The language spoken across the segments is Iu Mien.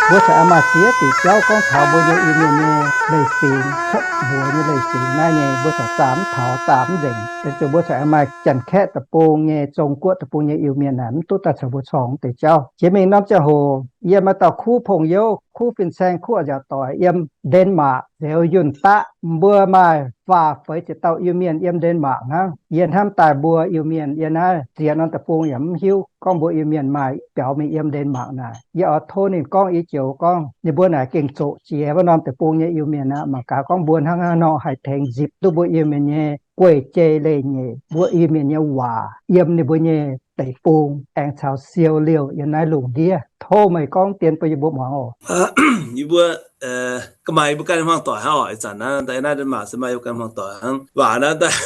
Mbuo corc aengx maaih ziex diuc jauv gorngv taux mbuo nyei Iu-Mienh nyei leiz-fingx, cuotv mbuox nyei leiz-fingx naaiv nyei, mbuo corc zaah mv taux, zaah mv nzengc. Benx zuqc mbuo corc aengx maaih Janx-Kaeqv deic-bung nyei, Zong-Guoqv deic-bung nyei Iu-Mienh naaic mv duqv daaih caux mbuo corng deix jauv. Jiex mingh norm ziangh hoc yie maaih dauh kuv pong-youv, kuv fin-saeng, kuv a'nziaauc doic yiem Denmark, Zeux Yunh Daqv. Mbuo maaih faah feix ziepc dauh Iu-Mienh yiem Denmark hnangv. Yie hnamv daaih mbuo Iu-Mienh yiem naaiv ziex norm deic-bung yaac mv hiuv gorngv mbuo Iu-Mienh maaih biaux mingh yiem Denmark naaic. Yie oix tov ninh gorngv i joux gorngv ninh mbuo naaic gengh zoqc jiex wuov norm deic-bung nyei Iu-Mienh aqv. Mangc gaax gorngv mbuo hnangv haaix nor haih tengx nzipc duqv mbuo Iu-Mienh nyei guei-jei leiz-nyeic, mbuo Iu-Mienh nyei waac yiem ninh mbuo nyei deic-bung aengx caux siou liouh yiem naaiv lungh ndiev. Tov meih gorngv dien bun yie mbuo muangx oc. Yie mbuo ga'maaih yie mbuo ganh hmuangv doic hnangv oc. Ih zanc naaiv daaih naaiv Denmark se maaih yie mbuo ganh hmuangv doic hnangv. Waac naaiv daaih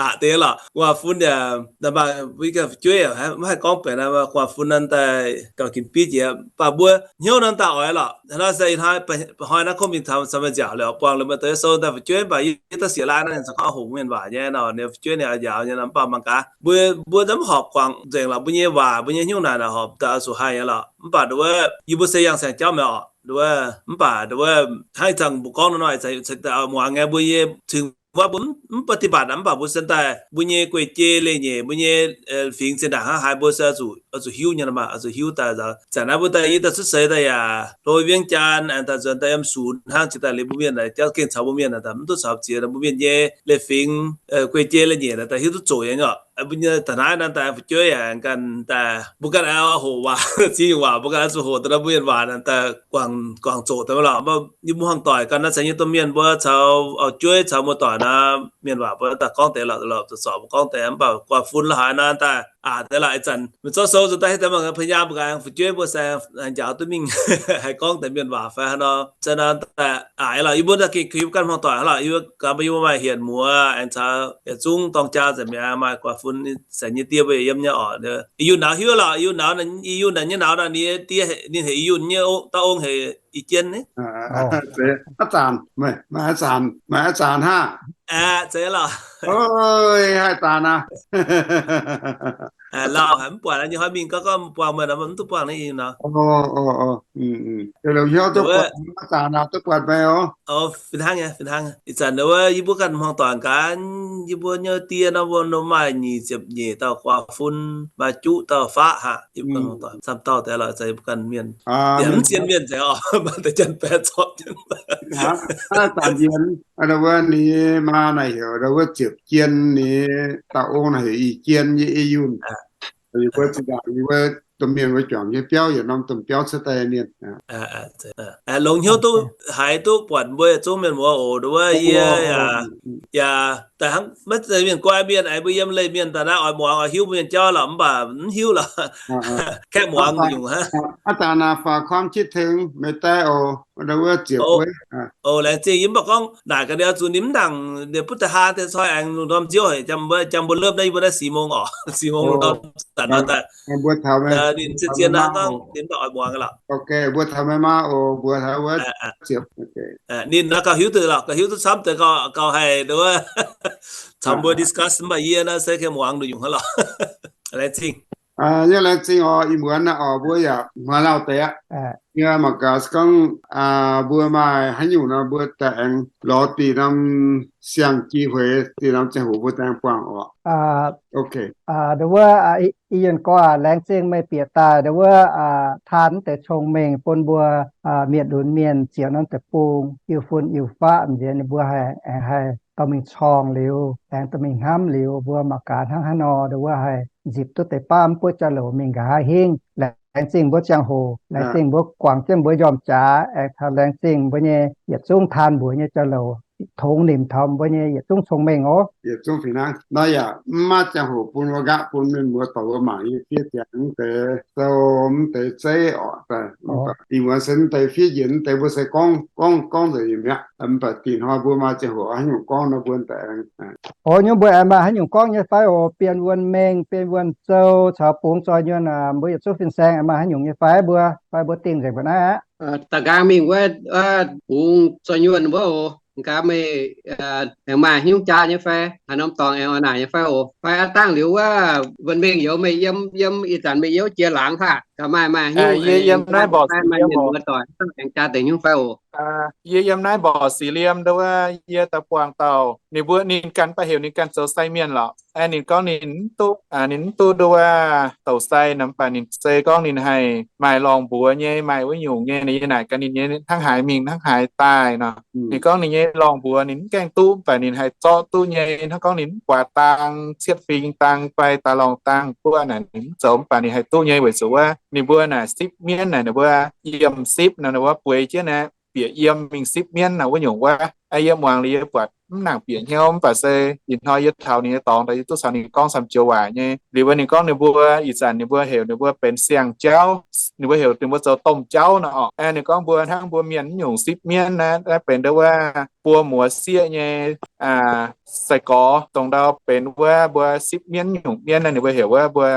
aqc deix lorqc. Gu'nguaaz-fun yaac maaih mbuo ganh fu'jueiv maiv haih gorngv benx naaiv, gu'nguaaz-fun naaiv daaih gauh ginc bieiv jiex. Mv baac mbuo hnyouv naaiv daaih oix lorqc. Hnangv nor se ih hnoi hnoi naaiv kungx mingh taux San Francisco liuz buangh liuz maaih deix sou daaih fu'jueiv, mv baac yie daaih siec lai naaiv ninh corc gorngv hoqc mienh waac nyei nor, ninh fu'jueiv ninh yaac njaaux nyei nor, mv baac mangc gaax mbuo, mbuo mv horpc guangc nzengc lorqc. Mbuo nyei waac, mbuo nyei hnyouv naaic naaic horpc daaih oix zuqc haih nyei lorqc. Mv baac nduov wuov yie mbuo se yangh saeng-jauv mi'aqv oc. Nduov wuov, mv baac nduov wuov hnangv ih zanc mbuo gorngv nor, ih zanc muangx nyei mbuo nyei cingx wuov mbuo mv ปฏิบัติ aqv, mv baac mbuo se daaih mbuo nyei guei-jei leiz-nyeic, mbuo nyei fingx zinh ndaangc hnangv haaix mbuo se oix zuqc hiuv nyei nor maah, oix zuqc hiuv daaih. Zanc naaiv mbuo daaih yie daaih cuotv seix daaih yaac hlo เวียงจันทน์ aengx daaih nzuonx daaih yiem ศูนย์ hnangv, jiex daaih liuz mbuo mienh jauv gengh caux mbuo mienh daaih mv duqv caux ziex, mbuo mienh nyei leiz-fingx guei-jei leiz-nyeic daaih hiuv duqv zoqc nyei. Mbuo nyei taux naaiv naaiv daaih fu'jueiv yaac ganh daaih mbuo ganh aengx hoqc waac, ziex nyungc waac mbuo ganh oix zuqc hoqc daaih nor mbuo mienh waac naaic daaih guangc, guangc zoqc daaih mv lorqc. Mv baac yie mbuo hmuangv doic ganh naaiv caux nyei domh mienh mbuo caux auv-jueiv caux muoz-doic naaiv mienh waac mbuo daaih gorngv deix lorqc, lorqc zorc mbuo gorngv deix, mv baac gu'nguaaz-fun la'haaix naaiv daaih aqc deix lorqc. Ih zanc meih zorqv sou nzuonx daaih haaix deix mangc gaax พยายาม mbuo ganh fu'jueiv mbuo se haih njaaux duqv mingh haih gorngv deix mienh waac fai haaix nor. Zanc naaiv daaih aqc lorqc. Yie mbuo daaih gengh kux yie mbuo ganh hmuangv doic aqv lorqc. Yie mbuo gaax mbuo yie mbuo maaih hienx muoz aengx caux yietc zungv dorng jaa nzengc mi'aqv, maaih gu'nguaaz-fun zanc nyei die mbuo yaac yiem nyei oc. I Yunh nauz hiuv lorqc. I Yunh nauz, I Yunh naaic nyei nauz naaic, ninh die ninh heuc I Yunh nyei, dauh ong heuc I Jien ni. Aa zanc, maaih aa zanc, maaih aa zanc hnangv. Aa, zeiz lorqc. Oi, haih zanc aqv. Lauh haic mv buatc, nyei hnoi mingh gauh gorngv buangh meih nor, mv duqv buangh naaiv I Yunh nauz. Longc hnyouv duqv buatc, aa zanc nauz duqv buatc meih oc. Fih hnangv nyei, fih hnangv. Ih zanc wuov yie mbuo ganh hmuangv doic gaax, yie mbuo nyei die nor mbuo nor maaih nyic ziepc nyeic dauh gu'nguaaz-fun, maaih juqv dauh faqv haic. Yie mbuo ganh hmuangv doic camv dauh deix lorqc, zanc yie mbuo ganh mienh, yaac mv zien mienh nzengc oc, maaih deix janx-baeqc corc. Aa zanc Jien, wuov ninh maa naaic heuc wuov Ziepc Jien, ninh dauh ong naaic heuc I Jien nyei I Yunh. Yie mbuo zinh ndaangc yie mbuo domh mienh mbuo juangc nyei biauv, yietc norm domh biauv cuotv daaih mienh. Longc hnyouv duqv haiz duqv buatc mbuo yietc zungv mienh muoz oc. Nduov wuov yie yaac, yaac daaih hnangv maiv zeiz mienh guai mienh, aa, mbuo yiem leiz mienh daaih naaiv oix muangx oix hiuv mbuo mienh jauv lorqc, mv baac mv hiuv lorqc. Kaeqv muangx nyungc hnangv. Aa zanc naaic ฝากความคิดถึง meih daaih oc. Wuov ziepc, o, laengz zingh. Yie mv baac gorngv naaic ga'ndiev zuqc ninh mv nangc, ninh butv daaih haa deix coi aengx lungh ndorm nziouv haic, jangx mbuo, jangx mbuo เริ่ม naaiv yie mbuo naaiv สี่โมง oc, สี่โมง lungh ndorm zanc naaiv daaih. Mbuo taux ninh ziex ziex naaiv gorngv ninh mv baac oix muangx lorqc. Mbuo taux meih maa oc, mbuo taux wuov ziepc. Ninh naaiv gauh hiuv duqv lorqc, gauh hiuv duqv camv deix, gauh haih nduov wuov caux mbuo discuss, mv baac yie naaiv se kaeqv muangx nduqc nyungc hnangv lorqc. Laengz zingh. Yie laengz zingh oc, ih muonz naaiv oc, mbuo yaac hmuangx lauh deix aqv. Yie mangc gaax gorngv mbuo maaih haaix nyungc nor mbuo daaih aengx lorz dih norm siang-gi hueix, dih norm ziangh hoc mbuo daaih aengx buangh oc. Nduov wuov, I Yunh gorngv aqv, laengz zingh meih bieqc daaih nduov wuov, taan deix cong-mengh bun mbuo mienh lunx mienh ziouc norm deic-bung, iu-fun iu-faqv nziex ninh mbuo haih, aengx haih dorh mingh corng liuz, aengx dorh mingh hnamv liuz, mbuo mangc gaax hnangv haaix nor nduov wuov haih nzipc duqv deix baav mv buov jauv-louc mingh nqa'haav hingv. Laengz zingh mbuo ziangh hoc, laengz zingh mbuo guangc jienv mbuo njormh jaax, aengx taux laengz zingh mbuo nyei yietc zungv taan mbuox nyei jauv-louc, tongx nimc taux mbuo nyei yietc zungv cong-mengh oc. Yietc zungv fih hnangv. Naaiv yaac mv maaih ziangh hoc bun mbuo nqaqv bun mienh muoz dorc mbuo mangc nyei fiev ziangx deix sou, mv deix zeiv oc. Ih muonz se mv deix fiev njiec, mv deix mbuo se gorngv gorngv gorngv nzengc nyei mi'aqv. Mv baac dih hnoi mbuo maaih ziangh hoc haaix nyungc gorngv nor mbuo daaih aengx. O, nyungc mbuo aengx maaih haaix nyungc gorngv nyei fai oc? Bienh wuonh mengh, bienh wuonh sou caux bungx zoih nyuonh, mbuo yietc zungv fin-saeng aengx maaih haaix nyungc nyei fai mbuo, fai mbuo dingh nzengc mbuo naaiv aqv? Da'nqaang mingh wuov, bungx zoih nyuonh wuov oc, nqa'haav meih aengx maaih haaix nyungc jaa nyei fai? Haaix norm dorngx aengx oix naaic nyei fai oc? Fai aav dangh liuz wuov, wuonh mengh youz meih yiem, yiem ih zanc meih youv jiex laangz fai? Yie yiem naaiv mborqc six liemh oc. Yie yiem naaiv mborqc six liemh nduov, yie daaih buangh dauh ninh mbuo, ninh ganh baac heuc ninh ganh zoux sai mienh lorqc. Aeqv, ninh gorngv ninh mv duqv, ninh mv duqv nduov douc sai nor, mv baac ninh zei gorngv ninh haih maaih lorngh mbuox nyei, maaih wuov nyungc nyei. Yie naaic gaax ninh nyei hnangv haaix mingh hnangv haaix daaih nor. Ninh gorngv ninh nyei lorngh mbuox ninh mv gaengh duqv, mv baac ninh haih zorqv duqv nyei. Hnangv gorngv ninh mv guaax dang, cietv fing dang fai daaih lorngh dang guoqv naaic ninh mv zoux, mv baac ninh haih duqv nyei weic zuqc wuov ninh mbuo naaic sipv mienv naaic, ninh mbuo yiem sipv nor, ninh mbuo bueix jienv naaic bieqc yiem mingh sipv mienv naaic wuov nyungc wuov. Yie muangx liuz yie buatc mv nangc bieqc hnyouv, mv baac se ih hnoi yie taux ninh nyei dorngx daaih yie duqv caux ninh gorngv camv joux waac nyei. Liuz wuov ninh gorngv ninh mbuo ih zanc ninh mbuo heuc ninh mbuo benx siang-jauv, ninh mbuo heuc ninh mbuo zoux domh jauv nor oc. Ninh gorngv mbuo hnangv mbuo mienh mv nyungc sipv mienv naaiv, naaiv benx nduov wuov buo muoz sieqv nyei sai-gorx, dongh ndau benx wuov mbuo sipv mienv nyungc mienv naaiv ninh mbuo heuc wuov mbuo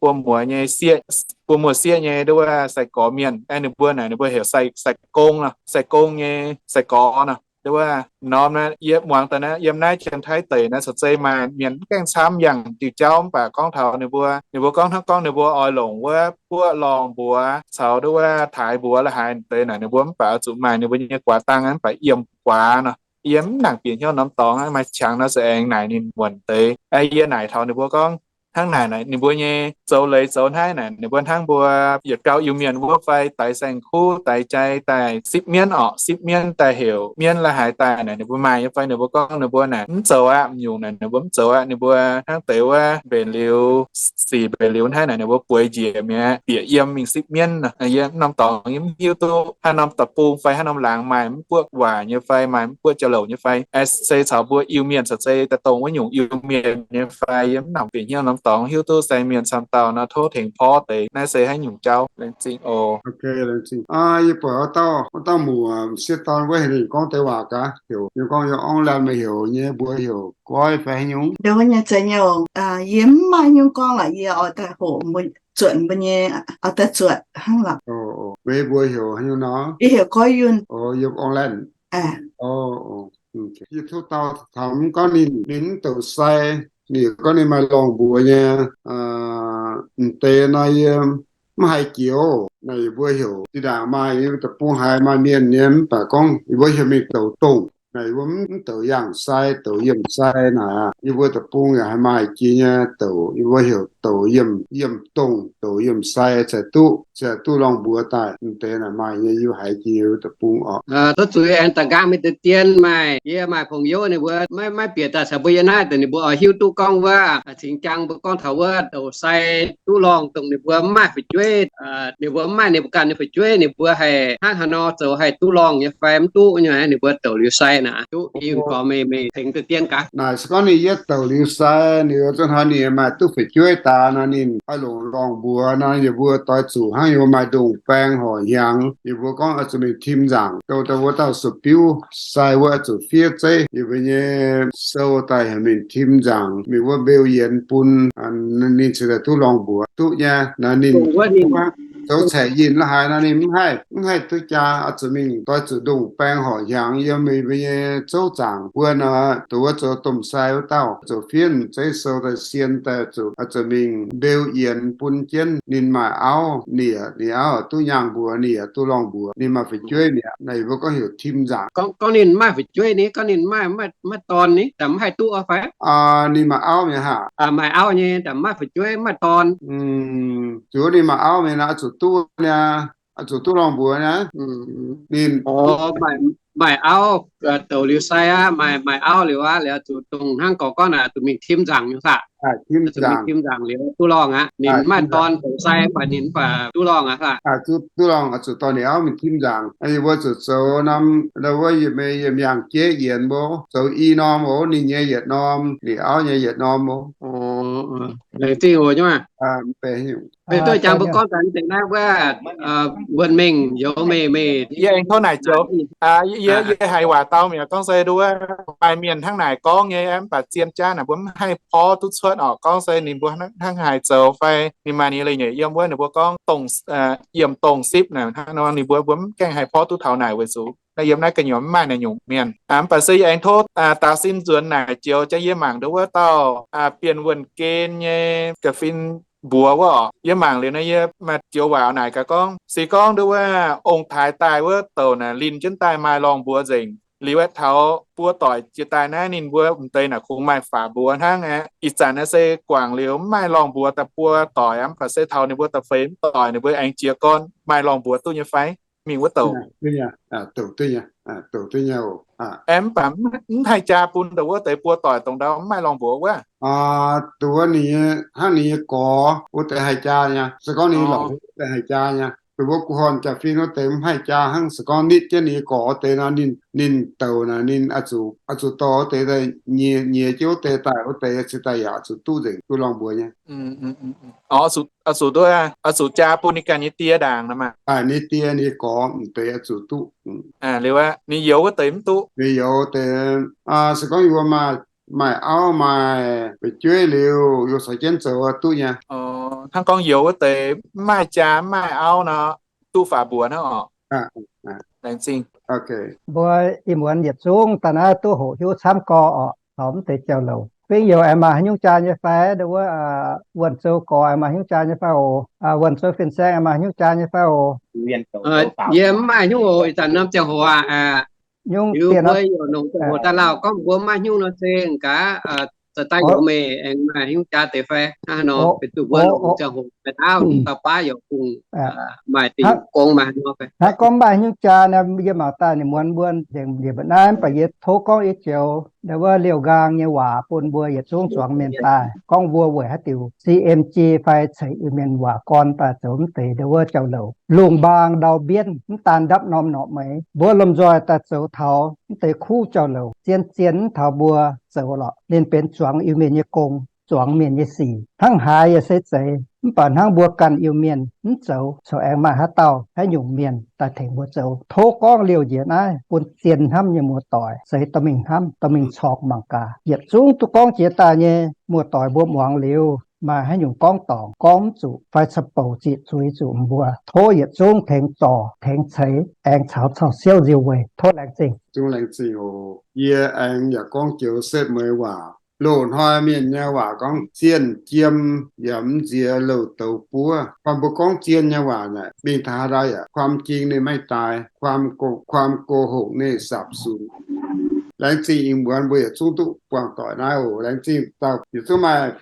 buo muoz nyei sieqv, buo muoz sieqv nyei nduov wuov sai-gorx mienh. Ninh mbuo naaic ninh mbuo heuc sai, sai-gong nor, sai-gong nyei sai-gorx nor. Nduov wuov norm naaiv yie muangx daaih naaiv yiem naaiv Janx-Taiv deic naaiv caux zei maaih mienh mv gaengh camv yangh diuh jauv, mv baac gorngv taux ninh mbuo, ninh mbuo gorngv hnangv gorngv ninh mbuo oix longc wuov buoqv lorngh mbuox caux nduov wuov taaix mbuox la'haaix deix naaic ninh mbuo mv baac oix zuqc maaih ninh mbuo nyei guaax dang, mv baac yiem guaax nor. Yie mv nangc bieqc hnyouv norm dorngx, maaih qangx nor za'aengx naaic ninh muonc deix. Yie naaic taux ninh mbuo gorngv hnangv naaic, ninh mbuo nyei zoux leiz zoux hnaiv naaic ninh mbuo hnangv mbuo yietc gauh Iu-Mienh wuov fai daix saeng-kuv, daix jai daaih sipv mienv orqc, sipv mienv daaih heuc mienv la'haaix daaih naaic ninh mbuo maaih nyei fai. Ninh mbuo gorngv ninh mbuo naaic mv zoux aqv, mv nyungc naaic ninh mbuo mv zoux aqv. Ninh mbuo hnangv deix wuov mbenc liuz, sic mbenc liuz hnaiv naaic ninh mbuo bueix njiec mi'aqv, bieqc yiem mingh sipv mienv nor. Yie mv norm dorngx yie mv hiuv duqv haaix norm deic-bung fai haaix norm laangz maaih mv buoqv waac nyei fai, maaih mv buoqv jauv-louc nyei fai, se caux mbuo Iu-Mienh caux zei daaih dongh wuov nyungc Iu-Mienh nyei fai. Yie mv nangc bieqc hnyouv norm dorngx hiuv duqv sai mienh camv dauh nor, tov tengx porv deix naaiv se haaix nyungc jauv. Laengz zingh oc. Yie buatc wuov dauh, wuov dauh muoc sieqv dorn wuov heuc ninh gorngv deix waac gaax, heuc ninh gorngv yiem Auckland meih heuc nyei, mbuo heuc Goiv fai haaix nyungc. Yie mv maaih nyungc gorngv lorqc, yie oix daaih hoqc zuotc mbuo nyei, oix daaih zuotc hnangv lorqc. Meih mbuo heuc haaix nyungc nor? Yie heuc Goiv Yunh. Yiem Auckland. Yie tov dauh taux mv gorngv ninh, ninh mv douc sai, ninh gorngv ninh maaih lorngh mbuox nyei. M'deix nor yie mv haiz jiex. Naaic yie mbuo heuc zinh ndaangc maaih yie mbuo deic-bung haiz maaih mienh nyei, mv baac gorngv yie mbuo heuc mingh douc dongh. Naaic yie mbuo mv douc yangh sai, douc yiemh sai naaic. Yie mbuo deic-bung yaac haiz maaih jiex nyei douc, yie mbuo heuc douc yiemh, yiemh dongh, douc yiemh sai cingx duqv, cingx duqv lorngh mbuox daaih. M'deix naaic maaih nyei, yie haiz jiex yie mbuo deic-bung oc. Tov zuiz aengx da'nqaang mingh deix dien maaih, yie maaih pong-youv ninh mbuo maiv, maiv bieqc daaih caux mbuo yiem naaiv, deix ninh mbuo oix hiuv duqv gorngv wuov cingx jaang mbuo gorngv taux wuov douc sai duqv lorngh dongh ninh mbuo mv maaih fu'jueiv, ninh mbuo mv maaih ninh mbuo ganh nyei fu'jueiv, ninh mbuo haih hnangv haaix nor zoux haih duqv lorngh nyei fai mv duqv nyei, ninh mbuo douc liuz sai naaic. Duqv yie gorx meih, meih tengx deix dien gaax. Naaic se gorngv ninh yietv douc liuz sai, ninh zuqc hnoi ninh maaih duqv fu'jueiv daaih nor, ninh oix longc lorngh mbuox nor, yie mbuo doix zuqc hnangv yie mbuo maaih ndongh baeng horc hnyangx, yie mbuo gorngv oix zuqc mingh tim nzaangc. Douh dauh wuov dauh sou-biuv sai wuov oix zuqc fiev zeiv yie mbuo nyei sou daaih heuc mingh tim nzaangc, mingh wuov mbeu yienx bun ninh cingx daaih duqv lorngh mbuox duqv nyei. Naaiv ninh zoux caeqv yinh la'haaix nor ninh mv haih, mv haih duqv jaa, oix zuqc mingh doix zuqc ndongh baeng horc hnyangx yiem mbuo nyei zouv zaangc wuov nor, dongh wuov zoux domh sai wuov dauh zoux fiev zeiv sou daaih sien daaih zuqc, oix zuqc mingh mbeu yienx bun jienv ninh maaih auv nie, ninh auv duqv nyaangh mbuox nie, duqv lorngh mbuox ninh maaih fu'jueiv mi'aqv. Naaiv yie mbuo gorngv heuc tim nzaangc. Gorngv ninh maaih fu'jueiv ni, gorngv ninh maaih, maaih dorn ni, daaih mv haih duqv fai? Ninh maaih auv mi'aqv haic. Maaih auv nyei, daaih mv maaih fu'jueiv, mv maaih dorn. Zuqc ninh maaih auv mi'aqv nor, zuqc duqv niaa, zuqc duqv lorngh mbuox niaa. Ninh maaih auv, douc liuz sai aqv, maaih, maaih auv liuz aqv, liuz zuqc dongh hnangv gorx gorngv naaic, zuqc mingh tim nzaangc nyei saah? Tim nzaangc. Tim nzaangc liuz duqv lorngh aqv. Ninh maaih dorn douc sai, mv baac ninh mv baac duqv lorngh aqv saah? Duqv lorngh, zuqc dorh ninh auv mingh tim nzaangc. Yie mbuo zuqc zoux norm, wuov yie mbuo yiem yangh jeiv yienx mbuo zoux i norm oc, ninh nyei yietc norm, ninh auv nyei yietc norm oc. Laengz zingh oc nyei. Meih duqv jangx mbuo gorngv daaih deix naaiv wuov, wuonh mengh youz meih, meih. Yie aengx tov naaic joux. Yie, yie haiz waac dau mi'aqv, gorngv se nduov maaih mienh hnangv naaic gorngv nyei, mv baac zien jaav naaic mbuo mv haih porv duqv cuotv orqc. Gorngv se ninh mbuo hnangv haaix zoux fai ninh maaih ninh leiz-nyeic yiem wuov, ninh mbuo gorngv dongh, yiem dongh sipv naaic hnangv nor, ninh mbuo, mbuo mv gaengh haih porv duqv taux naaic weic zuqc naaiv yiem naaiv gu'nyuoz mv maaih naaic nyungc mienh. Mv baac se yie aengx tov daaux sin nzuonx naaic joux jaax yie mangc nduov wuov dauh Bienh Wuonh Gen nyei ga'fin mbuox wuov oc. Yie mangc liuz naaiv yie maaih joux waac naaic gaax gorngv, se gorngv nduov wuov ong-taaix daaih wuov douc naaic linh jienv daaih maaih lorngh mbuox nzengc. Liuz aeqv, taux buo doic jiex daaih naaiv ninh mbuo m'deix naaic kungx maaih faatv mbuox hnangv aqv. Ih zanc naaiv se guangc liuz mv maaih lorngh mbuox daaih buo doic aqv, mv baac se taux ninh mbuo da'feix mv doic ninh mbuo aengx jiex gorn maaih lorngh mbuox duqv nyei fai? Mingh wuov douc. Aeqv, mv baac mv haih jaa bun ndongc wuov deix buo doic dongh ndau mv maaih lorngh mbuox wuov. Duqv wuov ninh hnangv ninh nyei gorx wuov deix haih jaa nyei. Se gorngv ninh lorqc wuov deix haih jaa nyei. Duqv wuov guh horn jaa-fin wuov deix mv haih jaa hnangv. Se gorngv nitv jienv ninh nyei gorx wuov deix nor, ninh douc naaic ninh oix zuqc dorh wuov deix nyiex jienv wuov deix daaih, wuov deix cingx daaih yaac zuqc duqv nzengc, duqv lorngh mbuox nyei. Oix zuqc duqv, oix zuqc jaa bun ninh ganh nyei die ndaangc nor maah. Ninh die, ninh gorx m'deix oix zuqc duqv. Liuz aqv, ninh youz wuov deix mv duqv. Ninh youz deix, se gorngv yie mbuo maaih, maaih auv maaih fu'jueiv liuz, yie mbuo caux jienv zoux duqv nyei. Hnangv gorngv youz wuov deix mv maaih jaa mv maaih auv nor, duqv faatv mbuox hnangv oc. Laengz zingh. Mbuo ih muonz yietc zungv daaih naaiv duqv hoqc hiuv camv gorx oc, taux mv deix jauv-louc. Fingx Youz aengx maaih haaix nyungc jaa nyei fai? Nduov wuov Wuonh Zou gorx aengx maaih haaix nyungc jaa nyei fai oc? Wuonh Zou Fin-Saeng aengx maaih haaix nyungc jaa nyei fai oc? Yie mv maaih haaix nyungc oc. Ih zanc norm ziangh hoc aqv, liuz mbuo yaac longc ziangh hoc daaih lauh gorngv mbuo mv maaih haaix nyungc nor, se gaax za'gengh youz meih aengx maaih haaix nyungc jaa deix fai? Hnangv haaix nor benx duqv mbuo longc ziangh hoc daaih dauh baav yaac kungx maaih dingc gong maaih haaix nor fai? Hnangv gorngv mv maaih haaix nyungc jaa nor, yie mangc daaih ninh muonz mbuo nzengc njiec mba'naaiv, mv baac yie tov gorngv yie joux, nduov wuov liouh nqaang nyei waac bun mbuo yietc zungv zuangx mienh daaih gorngv mbuo weic haaix diuc C M G fai ceix Iu-Mienh waac gorn daaih zoux mv deix nduov wuov jauv-louc. Lungh mbaang ndau mbienv mv daan ndapv norm norqc meix, mbuo lomh nzoih daaih zoux taux mv deix kuv jauv-louc zien-zien mv taux mbuo zoux lorqc. Ninh benx zuangx Iu-Mienh nyei gong, zuangx mienh nyei sic. Hnangv haaix yaac se zeiz, mv baac hnangv mbuo ganh Iu-Mienh mv zoux, corc aengx maaih haaix dauh haaix nyungc mienh daaih tengx mbuo zoux? Tov gorngv liouh njiec naaiv bun zien hnamv nyei muoz-doic seix dorh mingh hnamv, dorh mingh corc mangc gaax. Yietc zungv duqv gorngv jiex daaih nyei muoz-doic mbuo muangx liuz, maaih haaix nyungc gorngv dorngc gorngv mv zuqc fai ca'bouc ziqc zuiz zuqc mbuo, tov yietc zungv tengx zorc, tengx ceix, aengx caux cau siouv nziu weih. Tov laengz zingh. Zungv laengz zingh oc. Yie aengx yaac gorngv joux setv mueiz waac. Loz-hnoi mienh nyei waac gorngv, zienh jiem yaac mv nziex louh douz buov. Gorngv mbuo gorngv zien nyei waac naaic, mingh taux haaix ndau yaac ความจริง ninh maiv daaih, ความโกหก ninh sapc sunc. Laengz zingh ih muonz mbuo yietc zungv duqv buangh doic naaiv oc. Laengz zingh dauh yietc zungv maaih,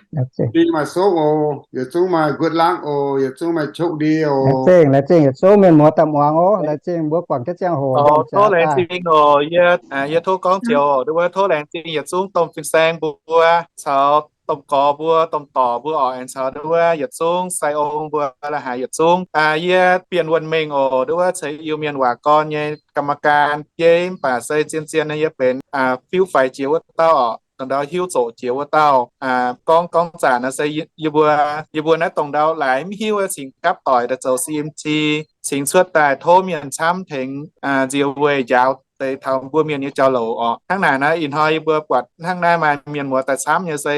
maaih sokv oc, yietc zungv maaih nquox laangv oc, yietc zungv maaih โชคดี oc. Laengz zingh, laengz zingh yietc zungv mienh muoz daaih muangx oc. Laengz zingh mbuo buangh jienv ziangh hoc. Tov laengz zingh oc. Yie, yie tov gorngv joux oc. Nduov wuov tov laengz zingh yietc zungv domh fin-saeng mbuo caux domh gorx mbuo, domh dorc mbuo oc, aengx caux nduov wuov yietc zungv sai ong mbuo la'haaix yietc zungv. Yie Bienh Wuonh Mengh oc. Nduov wuov ceix Iu-Mienh waac gorn nyei กรรมการ bieiv, mv baac se zien-zien naaiv yie benx fiuv faix jiex wuov dauh oc, dongh ndau hiuv zoqc jiex wuov dauh. Gorngv, gorngv zanc naaiv se yie mbuo, yie mbuo naaiv dongh ndau laaix mv hiuv cingx gapv doic daaih zoux C M G, cingx cuotv daaih tov mienh camv tengx nzie weih njaaux deix taux mbuo mienh nyei jauv-louc oc. Hnangv naaic naaiv ih hnoi yie mbuo buatc hnangv naaiv maaih mienh muoz daaih camv nyei se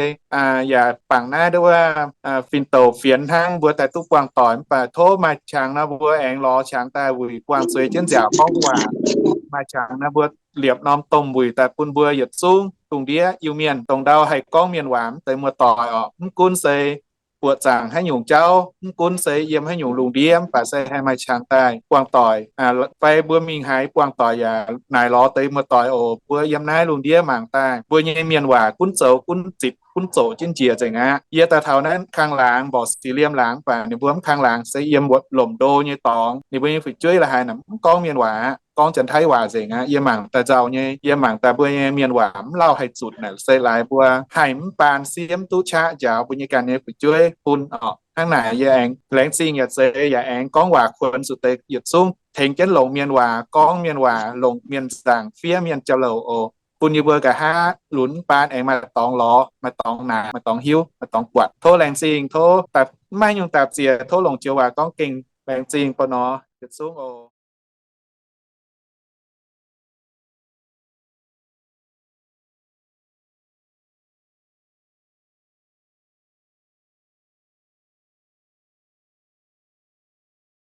yaac bangc naaiv nduov wuov fin-douc fienx hnangv mbuo daaih duqv buangh doic. Mv baac tov maaih qangx nor mbuo aengx lorz qangx daaih wuic buangh zueiz jienv nziaauc gorngv waac. Maaih qangx nor mbuo liepc norm domh wuic daaih bun mbuo yietc zungv lungh ndiev Iu-Mienh dongh ndau haih gorngv mienh waac mv deix muoz-doic oc. Mv gunv se buoqc zaangc haaix nyungc jauv, mv gunv se yiem haaix nyungc lungh ndiev, mv baac se haih maaih qangx daaih buangh doic fai mbuo mingh haaix buangh doic yaac naaic lorz deix muoz-doic oc. Mbuo yiem naaiv lungh ndiev mangc daaih, mbuo nyei mienh waac gunv zoux gunv zipc gunv zoqc jienv njiec nzengc aqv. Yie daaih taux naaiv kang laangz, mborqc sic liemh laangz, mv baac ninh mbuo mv kang laangz se yiem lomc ndo nyei dorngx. Ninh mbuo nyei fu'jueiv la'haaix naaic mv gorngv mienh waac aqv, gorngv Janx-Taiv waac nzengc aqv. Yie mangc daaih nzauh nyei, yie mangc daaih mbuo nyei mienh waac mv lauh haih zutc naaic se laaix mbuo haih mv baan siemv duqv qaqv njaaux mbuo nyei ganh nyei fu'jueiv bun oc. Hnangv naaic yie aengx laengz zingh yaac zeiz yaac aengx gorngv waac kuonx zuqc deix yietc zungv tengx jienv longc mienh waac, gorngv mienh waac, longc mienh nzaangc fiev mienh jauv-louc oc, bun yie mbuo nqa'haav lunx mv baan aengx maaih dorngx lorz, maaih dorngx naaic, maaih dorngx hiuv, maaih dorngx buatc. Tov laengz zingh, tov daaih mv maaih nyungc dapc ziec, tov longc joux waac gorngv gengh laengz zingh bun nor yietc zungv oc.